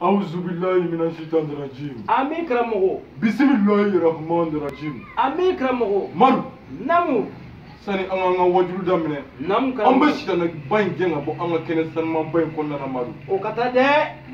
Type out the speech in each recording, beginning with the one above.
Auzubillahi minash-shaitanir rajim. Ami karamɔgɔ. Bismillahir rahmanir rahim. Ami karamɔgɔ. Madu. Namu. Sani an k'an ka wajulu daminɛ. Namu karamɔgɔ. An bɛ sitanɛ ba in gɛn ka bɔ an ka kɛnɛ sanumanba in kɔnɔna na Madu. O ka taa dɛ.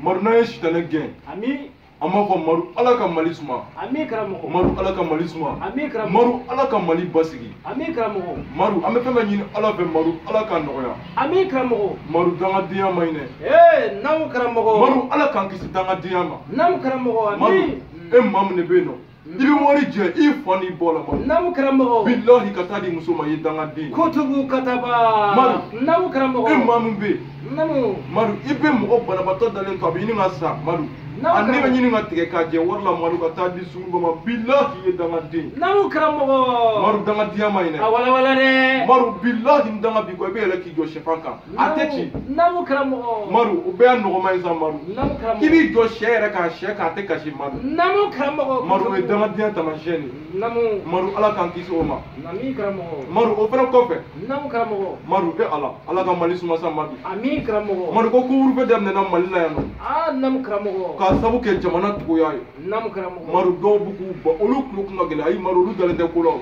Madu n'an ye sitanɛ gɛn. Ami. An b'a fɔ Madu Ala ka Mali suma. Ami karamɔgɔ. Madu Ala ka Mali suma. Ami karamɔgɔ. Madu Ala ka Mali basigi. Ami karamɔgɔ. Madu an bɛ fɛn fɛn ɲini Ala fɛ Madu Ala k'a nɔgɔya. Ami karamɔgɔ. Madu dangadenya ma ɲi dɛ. Ee namu karamɔgɔ. Madu Ala k'an kisi dangadenya ma. Namu karamɔgɔ. Ami. Madu e maa min de bɛ yen nɔ. I bɛ wari jɛ i fa n'i bɔ la Madu. Namu karamɔgɔ. Bilahi ka taa di muso ma i ye dangaden. Kotugu kataba. Madu. Namu karamɔgɔ. E maa min bɛ yen. Namu. Madu i bɛ mɔgɔ banabaatɔ dalen to a bɛ ɲini ka sa Madu. A ne bɛ ɲini ka tigɛ k'a jɛ wari la Madu ka taa di sunguruba ma bilahi i ye dangaden. Namu karamɔgɔ. Madu dangadenya ma ɲi dɛ. A walawala dɛ. Madu bilahi ni danga b'i kɔ i bɛ yɛlɛ k'i jɔ sɛfan kan. A tɛ ci. Namu karamɔgɔ. Madu o bɛɛ y'a nɔgɔman ye sa Madu. Namu karamɔgɔ. I b'i jɔ sɛ yɛrɛ kan sɛ kan a tɛ kasi Madu. Namu karamɔgɔ. Madu o ye dangadenya taamasiyɛn de ye. Namu. Madu Ala k'an kisi o ma. Nami karamɔgɔ. Madu o fana kɔfɛ. Namu karamɔgɔ. Madu e Ala Ala ka Mali suma sa Madu. Ami karamɔgɔ. Madu ko couvre-feu daminɛna Mali la yan nɔ. Aa namu karamɔgɔ. K'a sabu kɛ jamana togoya ye. Namu karamɔgɔ. Madu dɔw b'u k'u ban olu tulo kun ka gɛlɛn ayi Madu olu dalen tɛ ko la o.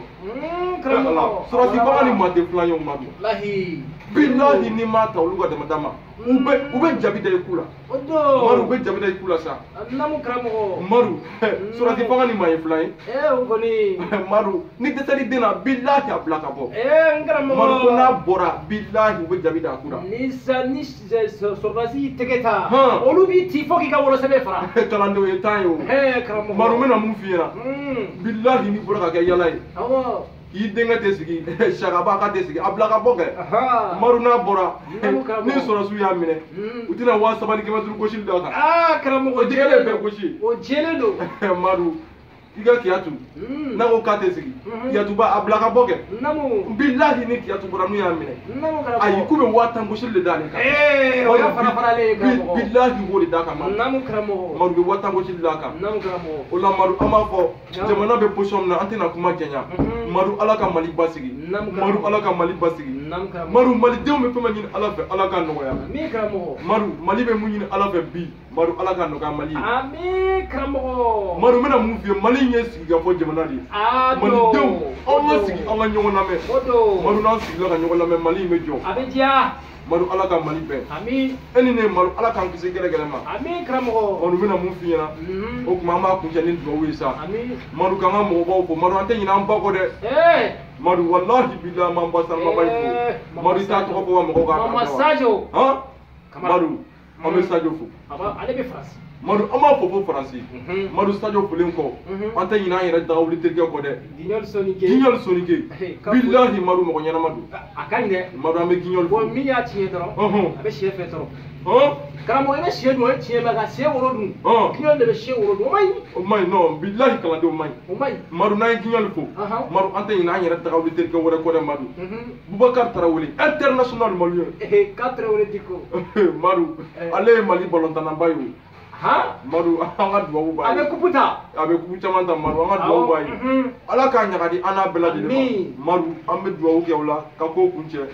Karamɔgɔ. Sɔrɔsi fanga ni maa tɛ filan ye o Madu. Walahi. Bilahi n'i m'a ta olu ka damada ma. U bɛ jabi da i ku la. O don. Madu u bɛ jabi da i ku la sa. Namu karamɔgɔ. Madu sɔrɔsi fanga ni maa ye filan ye. Ee o kɔni. Madu ni dɛsɛli den na bilahi a bila ka bɔ. Ee n karamɔgɔ. Madu ko n'a bɔra bilahi u bɛ jabi da a ku la. Ni sa ni sɔrɔdasi y'i tɛgɛ ta. Olu b'i ci fo k'i ka wolosɛbɛn fara. Kalandenw ye tan ye o. Ee karamɔgɔ. Madu n bɛna mun f'i ɲɛna. Bilahi n'i bɔra ka kɛ yala ye. Awɔ. I denkɛ tɛ sigi sakaba k'a tɛ sigi a bila ka bɔ kɛ. Madu n'a bɔra ni sɔrɔsiw y'a minɛ u tɛna 3500 gosili d'a kan. Aa karamɔgɔ o jɛlen bɛɛ gosi. O jɛlen don. Madu i ka Kiyatu n'a ko k'a tɛ sigi Kiyatuba a bila ka bɔ kɛ. Namu. Bilahi ni Kiyatu bɔra n'u y'a minɛ. Namu karamɔgɔ. Ayi k'u bɛ 10,000 gosili de d'ale kan. Ee o y'a fara faralen ye karamɔgɔ. Bilahi u b'o de d'a kan Madu. Namu karamɔgɔ. Madu bɛ 10,000 gosili d'a kan. Namu karamɔgɔ. O la Madu an b'a fɔ jamana bɛ position min na an tɛna kuma janya. Madu Ala ka Mali basigi. Madu Ala ka Mali basigi. Madu malidenw bɛ fɛn fɛn ɲini Ala fɛ Ala ka nɔgɔya. Ami karamɔgɔ. Madu Mali bɛ mun ɲini Ala fɛ bi Madu Ala ka nɔgɔya Mali ye. Ami karamɔgɔ. Madu n bɛna mun f'i ye Mali in ye sigikafɔ jamana de ye. Malidenw anw ka sigi an ka ɲɔgɔn lamɛn. Madu n'an sigila ka ɲɔgɔn lamɛn Mali in bɛ jɔ. A bɛ diya. Madu Ala ka Mali bɛn. Ami. E ni ne Madu Ala k'an kisi gɛrɛgɛrɛ ma. Ami karamɔgɔ. Madu n bɛna mun f'i ɲɛna. O tuma an b'a kuncɛ ni dugawu ye sa. Ami. Madu k'an ka mɔgɔbaw fo Madu an tɛ ɲinɛ an ba kɔ dɛ. Madu walahi bilahi an b'an ba sanumaba in fo. Madu i t'a tɔgɔ fɔ wa mɔgɔw k'a kan. Mama Sadio. Han? Madu an bɛ Sadio fo. Ale bɛ Faransi. Madu an b'a fɔ fo Faransi. Madu Sadio folen kɔ. An tɛ ɲinɛ an yɛrɛ dagawuli terikɛ kɔ dɛ. Guignol Soninké. Guignol Soninké. Bilahi Madu mɔgɔ ɲɛnama don. A ka ɲi dɛ. Madu an bɛ Guignol fo. Bon min y'a tiɲɛ dɔrɔn. A bɛ sɛ fɛ dɔrɔn. Karamɔgɔ i bɛ sɛ dun o ye tiɲɛ mais ka sɛ woro dun. Guignol de bɛ sɛ woro dun o man ɲi. O man ɲi non bilahi kalandenw man ɲi. O man ɲi. Madu n'an ye Guignol fo. Madu an tɛ ɲinɛ an yɛrɛ dagawuli terikɛ wɛrɛ kɔ dɛ Madu. Boubacar Tarawele international malien. Ka Tarawele Diko. Madu ale ye Mali balontanaba ye o. Madu an ka dugawu b'a ye. A bɛ kupu ta. A bɛ kupu caman ta Madu an ka dugawu b'a ye. Ala k'a ɲaga di an n'a bɛɛ lajɛlen ma. Madu an bɛ dugawu kɛ o la ka ko kuncɛ.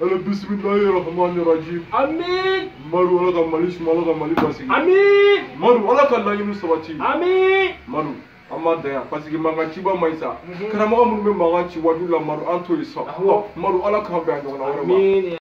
Ala bisimilahi rahmani rahim. Amiin. Madu Ala ka Mali suma Ala ka Mali basigi. Amiin. Madu Ala ka laɲini sabati. Amiin. Madu an b'a dan yan parce que mankan ciba man ɲi sa. Karamɔgɔ minnu bɛ mankan ci waju la Madu an t'o ye sa. Madu Ala k'an bɛn a ɲɔgɔnna wɛrɛ ma.